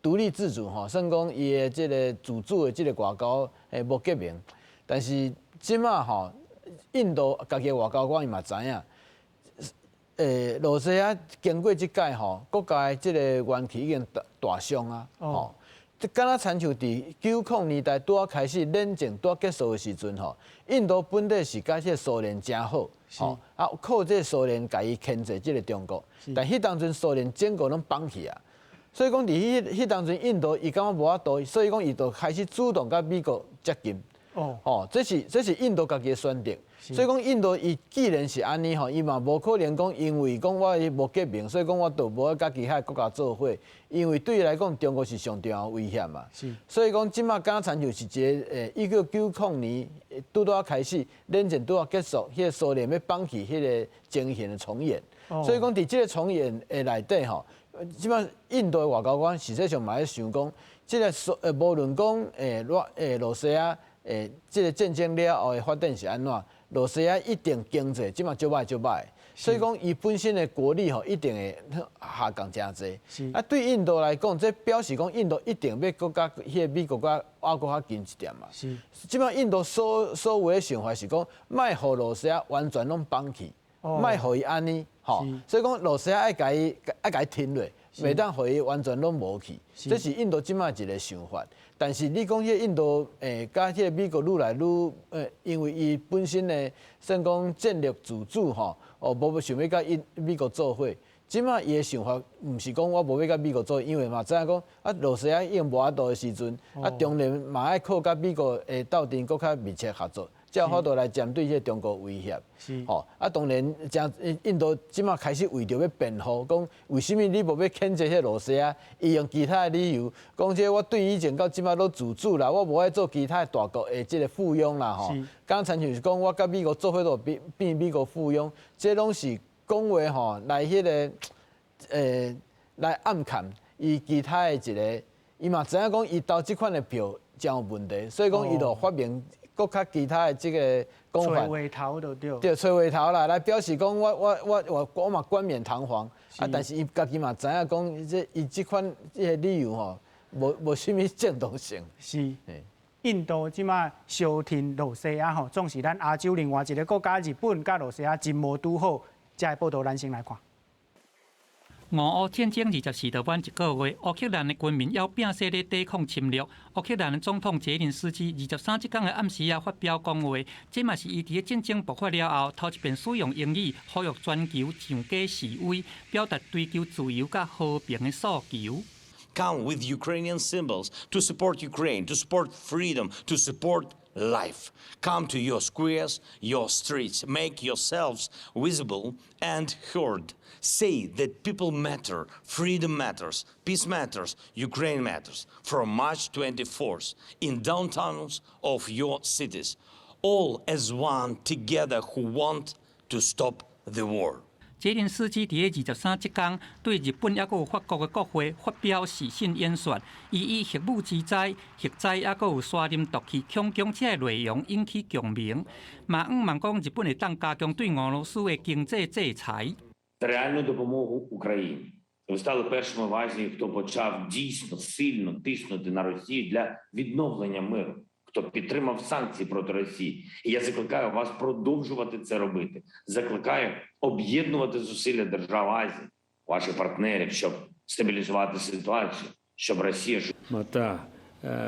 獨立自主吼，算講伊的這個自主的這個外交無結盟，但是這馬吼，印度家己的外交官伊嘛知影，露西亞經過這屆吼，國家的這個元氣已經大大傷啊，吼。這敢若親像佇90年代拄仔開始冷戰拄仔結束的時陣吼，印度本底是佮這個蘇聯誠好，吼啊靠這個蘇聯共伊牽制這個中國，但彼當陣蘇聯整個攏崩去啊，所以講佇彼當陣印度伊感覺無法度，所以講伊就開始主動佮美國接近。哦，這是印度家己的選擇，所以講印度伊既然是按呢吼，伊嘛無可能講因為講我無結盟，所以講我就無愛佮其他國家做伙，因為對伊來講，中國是上重要的威脅嘛。所以講這馬敢若親像是一個1990年拄拄仔開始冷戰拄仔結束，彼個蘇聯欲放棄彼個情形的重演。所以講佇這個重演的內底吼，這馬印度的外交官實際上嘛咧想講，這個蘇無論講露西亞。這個戰爭了後的發展是按怎？露西亞一定經濟這馬足䆀足䆀，所以講伊本身的國力吼一定會下降誠濟。啊，對印度來講，這表示講印度一定欲閣佮彼個美國佮倚閣較近一點嘛。這擺印度所有的想法是講，莫予羅西亞完全攏放棄，莫予伊按呢，吼。所以講羅西亞愛共伊停落，袂當予伊完全攏無去。這是印度這擺一個想法。但是你講彼個印度佮彼個美國愈來愈因為伊本身的算講戰略自主吼，哦，無想欲佮印美國做伙。這擺伊的想法毋是講我無欲佮美國做，因為嘛知影講啊，羅西亞已經無法度的時陣，啊，當然嘛愛靠佮美國的鬥陣閣較密切合作，才有法度來針對這個中國威脅。吼，啊，當然，誠印度這擺開始為著欲辯護，講為啥物你無欲譴責彼個羅西亞？伊用其他的理由，講這我對以前到這擺攏自主啦，我無愛做其他的大國的這個附庸啦，吼。敢親像是講我佮美國做伙都變變美國附庸，這攏是講話吼來彼個來暗崁伊其他的一個，伊嘛知影講伊投這款的票誠有問題，所以講伊就發明閣較其他的這個講法。揣話頭就對。對，揣話頭啦，來表示講我嘛冠冕堂皇啊，但是伊家己嘛知影講，這伊這款這個理由吼，無啥物正當性。是。印度這擺相挺羅西亞吼，總是咱亞洲另外一個國家日本佮羅西亞真無拄好。這個報道咱先來看。俄烏戰爭24日滿一個月，烏克蘭的軍民猶拚勢咧抵抗侵略。烏克蘭的總統澤連斯基23這工的暗時仔發表講話，這嘛是伊佇咧戰爭爆發了後，頭一遍使用英語呼籲全球上街示威，表達追求自由佮和平的訴求。 Come with Ukrainian symbols to support Ukraine, to support freedom, to support life. Come to your squares, your streets, make yourselves visible and heard. Say that people matter, freedom matters, peace matters, Ukraine matters. From March 24th, in downtowns of your cities, all as one together who want to stop the war. 澤連斯基佇咧23這工對日本抑閣有法國的國會發表視訊演說，伊以核武之災、核災抑閣有沙林毒氣恐驚這个內容引起共鳴，嘛向望講日本會當加強對俄羅斯的經濟制裁。 Реальну допомогу Україні. Ви стали першими в Азії, хто почав дійсно сильно тиснути на Росію для відновлення миру, хто підтримав санкції проти Росії. І я закликаю вас продовжувати це робити. Закликаю об'єднувати зусилля держав Азії, ваших партнерів, щоб стабілізувати ситуацію, щоб Росія また、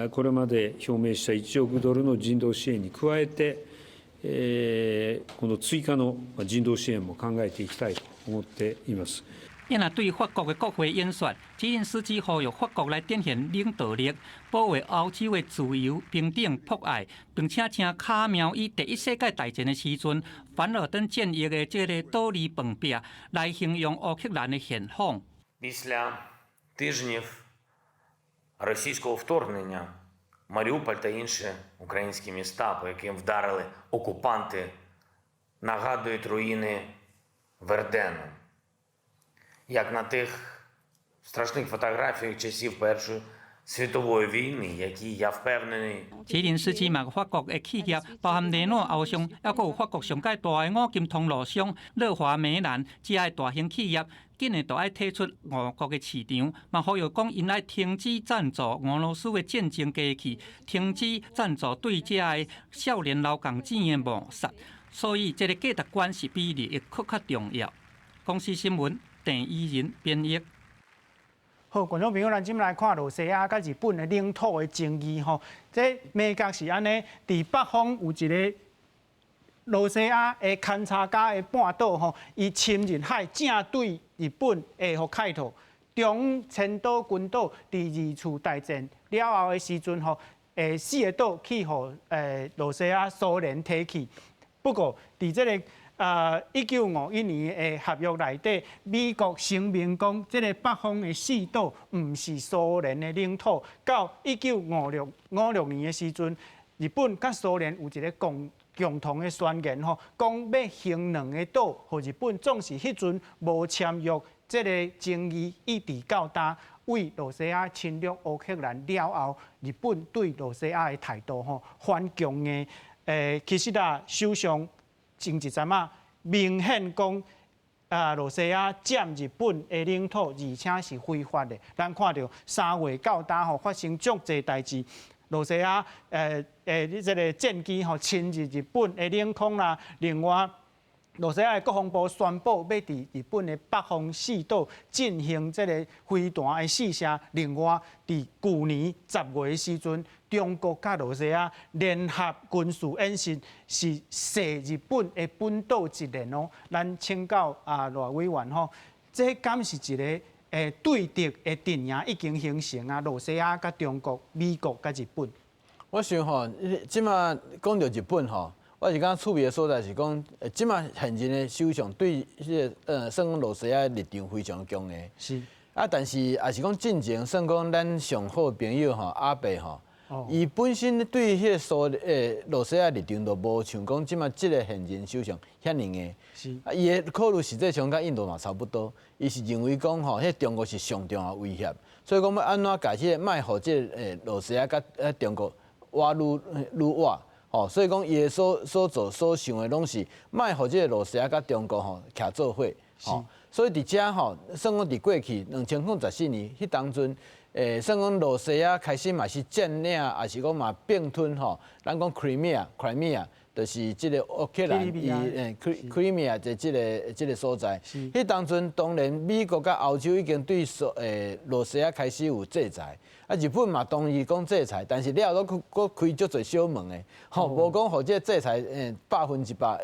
これまで表明した1億ドルの人道支援に加えて、この追加の人道支援も考えていきたいと思っています。伊若對法國的國會演說，澤連斯基呼籲法國來展現領導力，保衛歐洲的自由、平等、博愛，並且請卡繆以第一世界大戰的時陣，凡爾登戰役的這个倒離飯壁來形容烏克蘭的現況。 Після тижнів російського вторгнення Маріуполь та інші українські міста, по яким вдарили окупанти, нагадують руїни Вердену, як на тих страшних фотографіях часів Першої світової війни, які, я впевнений, 澤連斯基嘛，法國的企業，包含雷諾、歐尚，抑閣有法國上蓋大的五金通路商樂華美蘭，這个大型企業，緊的都愛退出俄國的市場，嘛呼籲講𪜶愛停止贊助俄羅斯的戰爭機器，停止贊助對這个少年勞工子的謀殺。所以，這个價值觀是比利益閣較重要。公視新聞鄭伊仁編譯。好，觀眾朋友，咱這來看羅西亞佮日本的領土的爭議吼。這美國是按呢，佇北方有一个羅西亞的勘察加的半島吼，伊侵入海正對日本的北海道，中千島群島佇二次大戰了後的時陣吼，四个島去予羅西亞蘇聯提去。不過佇這个1951年的合約內底，美國聲明講，這个北方的四島毋是蘇聯的領土。到1956年的時陣，日本佮蘇聯有一个共同的宣言吼，講欲還兩个島予日本，總是彼陣無簽約，這个爭議一直到今，為羅西亞侵略烏克蘭了後，日本對羅西亞的態度吼反強硬。其實啊，首相前一陣仔明顯講，啊，露西亞佔日本的領土，而且是非法的。咱看著3月到今吼，發生足濟代誌。露西亞你這個戰機吼侵入日本的領空啦，另外，露西亞的國防部宣布欲佇日本的北方四島進行這個飛彈的試射。另外，佇舊年10月的時陣，中國佮露西亞聯合軍事演習是射日本的本島一連哦。咱請教啊賴委員吼，這敢是一個對敵的陣營已經形成啊？露西亞佮中國、美國佮日本。我想吼，這馬講著日本吼。我是感覺趣味的所在是講，這馬現任的首相對彼個算講露西亞立場非常強硬。啊，但是也是講進前算講咱上好朋友吼阿伯吼，伊本身對彼個露西亞立場就無像講這馬這個現任首相遐爾硬。啊，伊的考慮實際上佮印度嘛差不多，伊是認為講吼，彼中國是上重要威脅，所以講欲按怎共彼個莫予這個露西亞佮中國倚愈愈倚。吼，所以講伊的所做所想的攏是莫予這個露西亞佮中國吼徛做伙，吼。所以佇遮吼，算講佇過去2014年彼當陣，算講露西亞開始嘛是佔領，抑是講嘛併吞吼，咱講 Crimea，Crimea 就是這個烏克蘭伊Crimea 的這個所在。彼當陣當然美國佮歐洲已經對露西亞開始有制裁。啊，日本嘛同意講制裁，但是了後閣閣開足濟小門的，吼，無講予這個制裁100%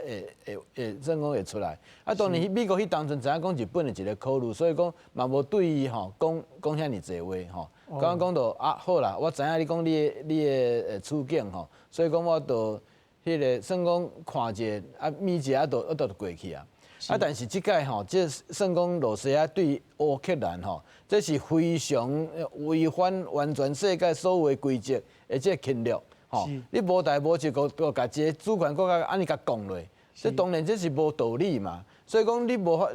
會算講會出來。啊，當然美國彼當陣知影講日本的一個考慮，所以講嘛無對伊吼講講遐爾濟話吼。剛剛講著啊好啦，我知影你講你的處境吼，所以講我就彼個算講看者啊，瞇一下啊，就過去啊。啊，但是這擺吼，這算講露西亞對烏克蘭吼，這是非常違反完全世界所有的規則的這個侵略吼。你無代無誌，閣共一個主權國家按呢共講落，這當然這是無道理嘛。所以講你無法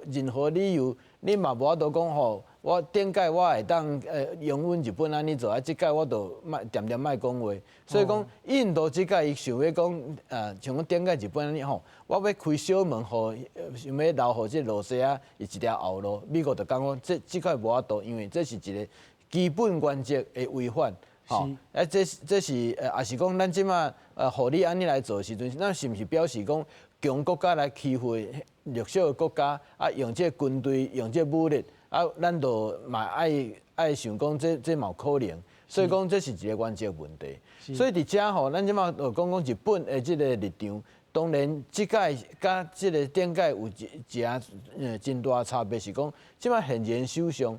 任何理由，你嘛無法度講吼，我頂擺我會當容忍日本按呢做，啊，這擺我就莫恬恬莫講話。所以講印度這擺伊想欲講，像講頂擺日本按呢吼，我欲開小門，予想欲留予這露西亞伊一條後路，美國就感覺這擺無法度，因為這是一個基本原則的違反。吼，啊，這是，抑是講咱這馬予你按呢來做的時陣，咱是毋是表示講強國家來欺負弱小的國家，啊，用這個軍隊，用這個武力，啊，咱就嘛愛想講這嘛有可能，所以講這是一個原則問題。所以佇遮吼，咱這馬就講講日本的這個立場，當然這擺佮這個頂擺有一誠大差別，是講這馬現任首相。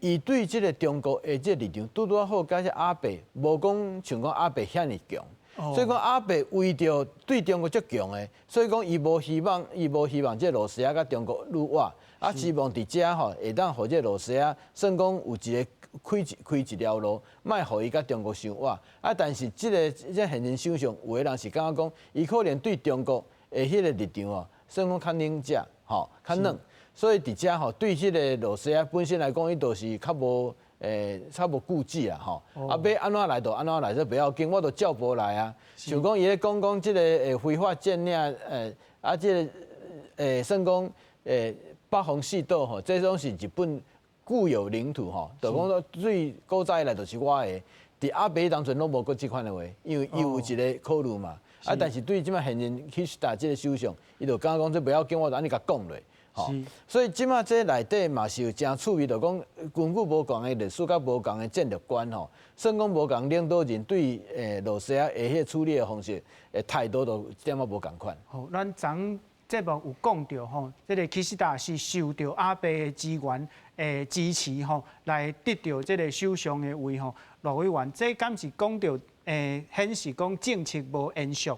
伊對這個中國的這個立場，拄拄仔好，佮這阿伯無講像講阿伯遐爾強，所以講阿伯為著對中國足強的，所以講伊無希望，伊無希望這個露西亞佮中國愈倚，啊，希望佇遮吼會當予這個露西亞算講有一個開一條路，莫予伊佮中國傷倚。啊，但是這個現任首相有的人是感覺講，伊可能對中國的彼個立場哦，算講較軟者，吼，較軟。所以佇遮吼，對彼個露西亞本身來講，伊就是較無顧忌啊，吼。啊，欲按怎來就按怎來，這不要緊，我就照步來啊。像講伊咧講講這個非法佔領，啊，這個算講北方四島吼，這攏是日本固有領土吼，就講說最古早以來就是我的。佇阿伯當陣攏無講這款的話，因為伊有一個考慮嘛。啊，但是對這馬現任岸田這個首相，伊就感覺講這不要緊，我就按呢共講落。吼，所以這馬這內底嘛是有誠趣味，就講根據無仝的歷史佮無仝的戰略觀吼，算講無仝領導人對露西亞的彼個處理的方式，態度都一點仔無仝款。好，咱昨節目有講著吼，這個岸田是受著阿伯的資源的支持吼，來得著這個首相的位吼。賴委員，這敢是講著顯示講政策無延續？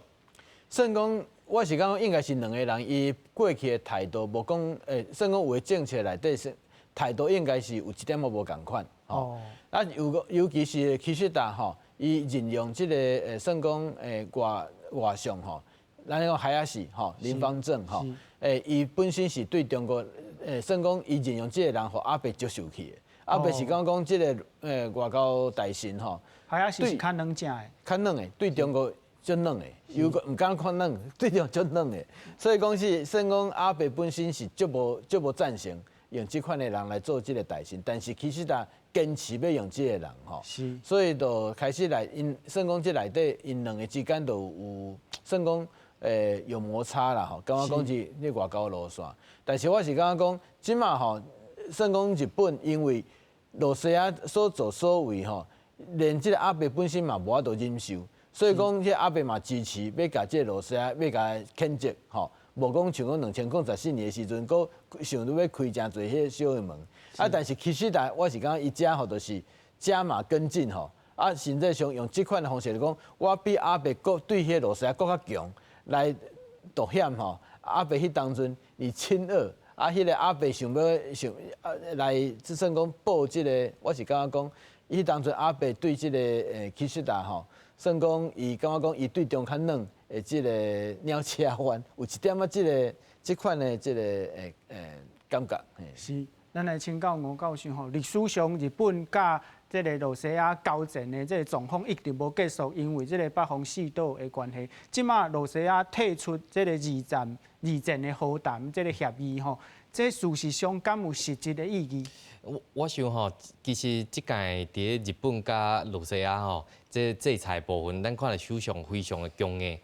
算講。我是感覺應該是兩個人，伊過去的態度無講，算講有的政策內底是態度應該是有一點仔無仝款。哦。啊，尤其是岸田吼，伊任用這個算講外相吼，咱講海牙氏吼，林芳正吼，伊本身是對中國算講伊任用這個人，予阿伯足受氣的。阿伯是講講這個外交大臣吼，海牙氏是較軟正的，較軟的，對中國。足軟的，猶毋敢看軟，對中足軟的。所以講是，算講阿伯本身是足無贊成用這款的人來做這個大臣，但是其實他堅持欲用這個人吼，所以就開始來𪜶算講這內底𪜶兩个之間就有算講有摩擦啦吼，感覺講是咧外交路線。但是我是感覺講，這馬吼算講日本因為露西亞所作所為吼，連這个阿伯本身嘛無法度忍受。所以講，這阿伯嘛支持欲共這个露西亞欲共譴責吼，無講像講2014年的時陣，閣想著欲開誠濟彼个小的門。啊，但是其實但我是感覺伊遮吼就是加碼跟進吼，啊，實際上用這款的方式來講，我比阿伯閣對彼个露西亞閣較強來凸顯吼。阿伯彼當陣伊親俄，啊，彼个阿伯想欲想啊來，就算講報這个，我是感覺講，彼當陣阿伯對這个其實啦吼。算講，伊感覺講，伊對中較軟的這个鳥車彎，有一點仔這个這款的這个感覺。是，咱來請教吳教授吼，歷史上日本佮這个露西亞交戰的這个狀況一直無結束，因為這个北方四島的關係。這馬露西亞退出這个二戰的和談這个協議吼，這事實上敢有實質的意義？我想吼，其實這屆佇日本佮露西亞吼，這制裁部分，咱看著首相非常的強硬。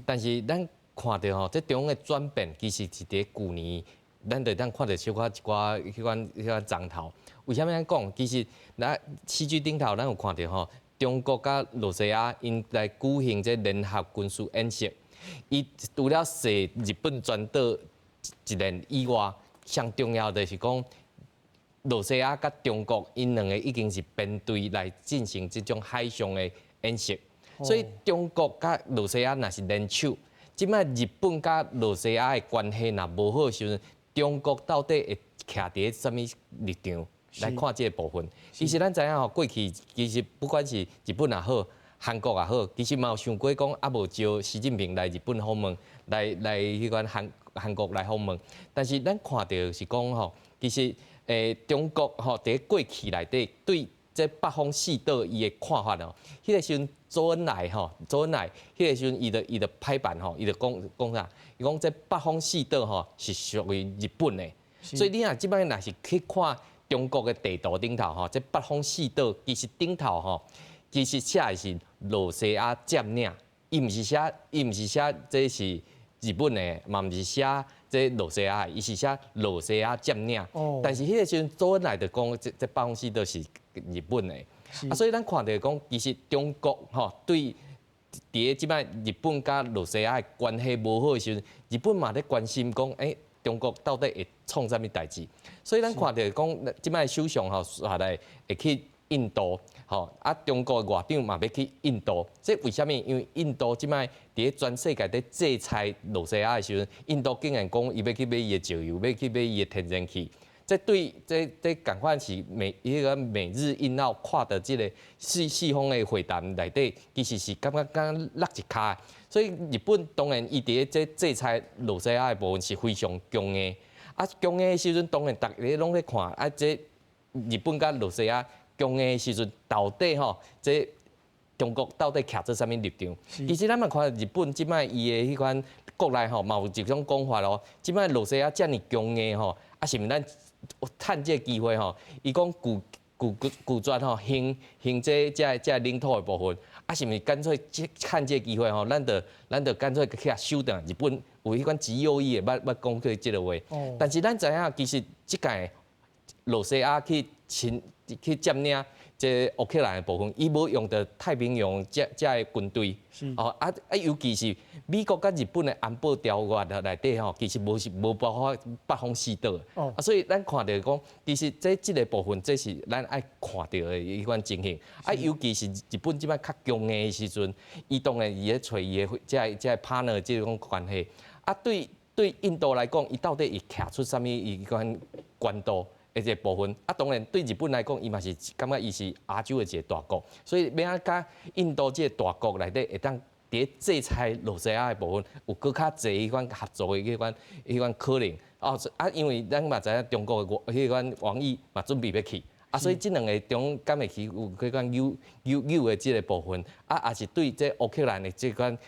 但是咱看著吼，這中的轉變其實是佇舊年，咱就當看著小可一寡彼款漲頭。為啥物按呢講？其實咱戲劇頂頭，咱有看著吼，中國佮露西亞𪜶來舉行這聯合軍事演習，伊除了踅日本全島一輪以外，上重要的是講，露西亞佮中國，𪜶兩个已經是編隊來進行這種海上的演習，所以中國佮露西亞若是聯手，這擺日本佮露西亞的關係若無好的時陣，中國到底會徛佇啥物立場來看這个部分？其實咱知影吼，過去其實不管是日本也好，韓國也好，其實嘛有想過講，啊無招習近平來日本訪問，來彼款韓國來訪問，但是咱看著是講吼，其實中國吼佇過去內底對這北方四島伊的看法哦，彼个時陣周恩來吼，周恩來彼個時陣伊就拍板吼，伊就講講啥？伊講這北方四島吼是屬於日本的，所以你若這擺若是去看中國的地圖頂頭吼，這北方四島其實頂頭吼，其實寫的是露西亞佔領，伊毋是寫這是日本的，嘛毋是寫這露西亞，伊是寫露西亞佔領。但是彼个時陣周恩來就講，這北方四島是日本的。啊，所以咱看著講，其實中國吼對佇咧這擺日本佮露西亞的關係無好的時陣，日本嘛咧關心講，中國到底會創啥物代誌？所以咱看著講，這擺首相吼紲來會去印度，吼啊，中國的外長嘛欲去印度，這為啥物？因為印度這擺佇咧全世界咧制裁露西亞的時陣，印度竟然講伊欲去買伊的石油，欲去買伊的天然氣。這對這仝款是彼个美日印澳看著這个四方的會談內底，其實是感覺敢落一跤。所以日本當然伊佇咧這制裁露西亞的部分是非常強硬。啊，強硬的時陣，當然逐家攏咧看啊，這日本佮露西亞強硬的時陣，到底吼這中國到底徛做啥物立場？其實咱嘛看日本這擺伊的彼款國內吼，嘛有一種講法咯。這擺露西亞遮爾強硬吼，啊是毋咱趁這个機會吼？伊講拒絕吼，還這領土的部分，啊是毋是乾脆趁這个機會吼？咱就乾脆去共收轉來。日本有彼款極右翼的，捌講過這个話。但是咱知影，其實這屆露西亞去佔領這烏克蘭的部分，伊無用著太平洋這个軍隊，哦啊啊，尤其是美國佮日本的安保條約內底吼，其實無是無包括北方四島，啊，所以咱看著講，其實這個部分，這是咱愛看著的彼款情形。啊，尤其是日本這擺較強硬的時陣，伊當然伊咧揣伊的這个 partner 這種關係。啊，對印度來講，伊到底會徛出啥物彼款關度？的這個部分，啊，當然對日本來講，伊嘛是感覺伊是亞洲的一個大國，所以欲按怎佮印度這個大國內底會當佇制裁露西亞的部分有閣較濟彼款合作的彼款可能。哦，啊，因為咱嘛知影中國的彼款王毅嘛準備欲去，啊，所以這兩个中敢會去有彼款扭扭扭的這个部分，啊，也是對這烏克蘭的這款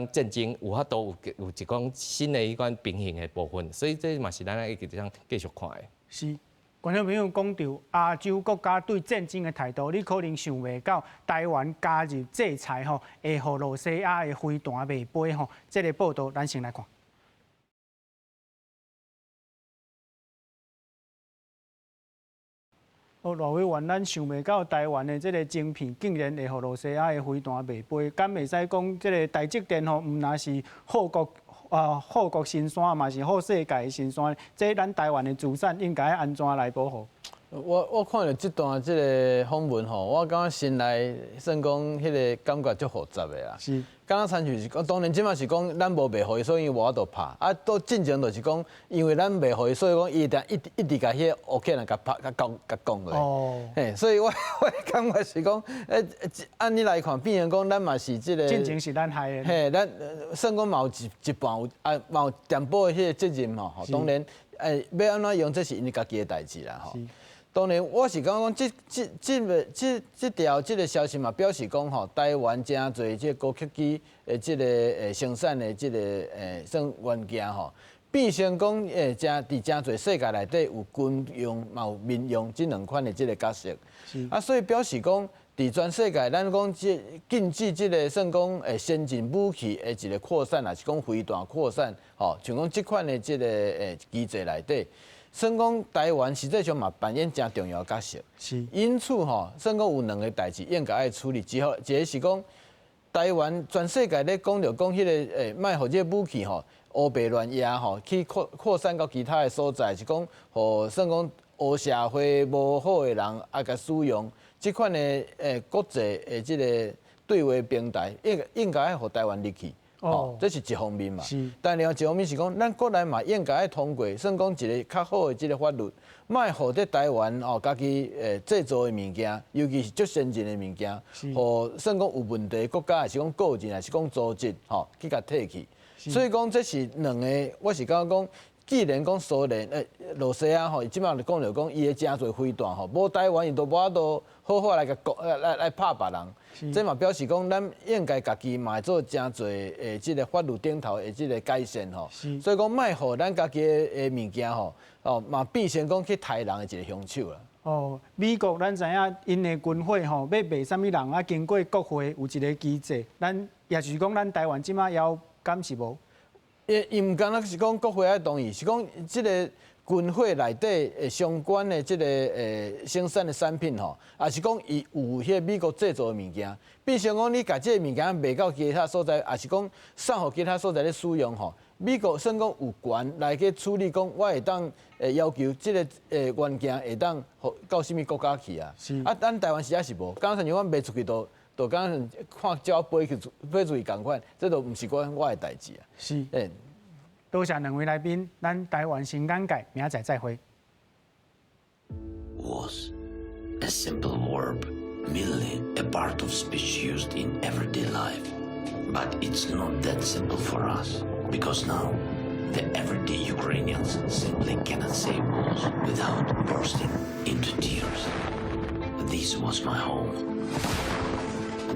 戰爭有法度有一款新的彼款平衡的部分，所以這嘛是咱愛繼續繼續看的。是，觀眾朋友講著亞洲國家對戰爭的態度，你可能想袂到台灣加入制裁吼，會予羅西亞的飛彈袂飛吼。這个報導咱先來看。哦，賴委員，咱想袂到台灣的這个晶片竟然會予羅西亞的飛彈袂飛，敢會使講這个台積電吼，毋但是護國啊護國神山，嘛是護世界的神山。這咱台灣的資產應該按怎來保護？我看著這段這个訪問吼，我感覺心內算講彼个感覺足複雜的啦。敢若親像是講，當然這馬是講咱無賣予伊，所以伊無法度拍。啊，到進前就是講，因為咱賣予伊，所以講伊會定一直一直共彼个烏克蘭共拍、共講、共講落。嘿，所以我感覺是講，按呢來看，變成講咱嘛是這个。進前是咱害的。嘿，咱算講嘛有一半有啊，嘛有淡薄的彼个責任吼。當然，欲按怎用，這是𪜶家己的代誌啦吼。當然，我是感覺講，這、這、這个、這、這條這个消息嘛，表示講吼，台灣誠濟這高科技的這个生產的這个算元件吼，變成講誠佇誠濟世界內底有軍用嘛有民用這兩款的這个角色。啊，所以表示講，佇全世界，咱講這禁止這个算講先進武器的一个擴散，抑是講飛彈擴散，吼，像講這款的這个機制內底。算講台灣實際上嘛扮演誠重要的角色。因此吼，算講有兩个代誌應該愛處理。之後，一个是講台灣全世界咧講著講彼个莫予這个武器吼烏白亂壓吼，去擴散到其他的所在，是講予算講黑社會無好的人啊，共使用這款的國際的這个對話平台，應該愛予台灣入去。哦，這是一方面嘛。但另外一方面是講，咱國內嘛應該愛通過，算講一个較好的這个法律，莫予佇台灣哦，家己製造的物件，尤其是足先進的物件，予算講有問題的國家，抑是講個人，抑是講組織，吼去共提去。所以講這是兩个，我是感覺講，既然講蘇聯羅西亞吼，伊這擺就講著講，伊的誠濟飛彈吼，無台灣伊都無法度好好來共講來拍別人。這嘛表示講，咱應該家己嘛會做誠濟的這个法律頂頭的這个改善吼。所以講，莫予咱家己的物件吼，哦嘛變成講去刣人的一个兇手啦。哦，美國咱知影，𪜶的軍火吼，欲賣啥物人啊？經過國會有一个機制，咱也就是講，咱台灣這擺猶敢是無？伊毋敢若是講國會愛同意，是講這个軍火內底相關的這个生產的產品吼，抑是講伊有彼个美國製造的物件，變成講你共這个物件賣到其他所在，抑是講送予其他所在咧使用吼，美國算講有權來去處理，講我會當要求這个元件會當予到啥物國家去啊？啊，咱台灣實在是無，敢若像阮賣出去都就敢若看鳥飛去飛出去仝款，這都毋是阮的代誌啊。多謝兩位來賓，咱台灣新眼界，明仔載再會。 Was a simple verb, merely a part of speech used in everyday life. But it's not that simple for us, because now the everyday Ukrainians simply cannot say was without bursting into tears. This was my home.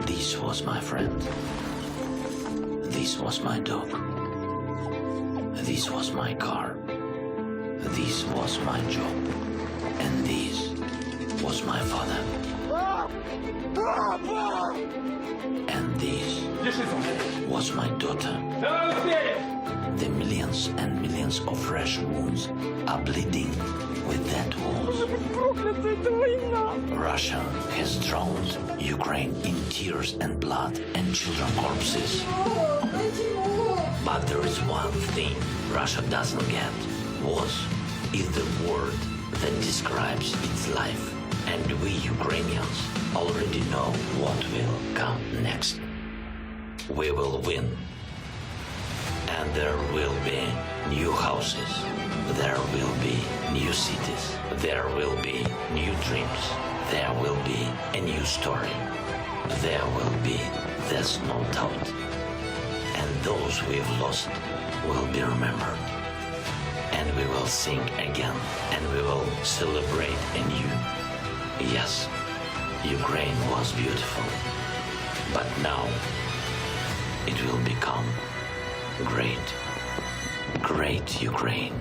This was my friend. This was my dog. This was my car. This was my job. And this was my father. And this was my daughter. The millions and millions of fresh wounds are bleeding with that was. Russia has drowned Ukraine in tears and blood and children corpses. But there is one thing Russia doesn't get. Was is the word that describes its life. And we Ukrainians already know what will come next. We will win. And there will be new houses. There will be new cities. There will be new dreams. There will be a new story. There will be, there's no doubt. And those we've lost will be remembered. And we will sing again. And we will celebrate anew. Yes, Ukraine was beautiful, but now it will become great, great Ukraine.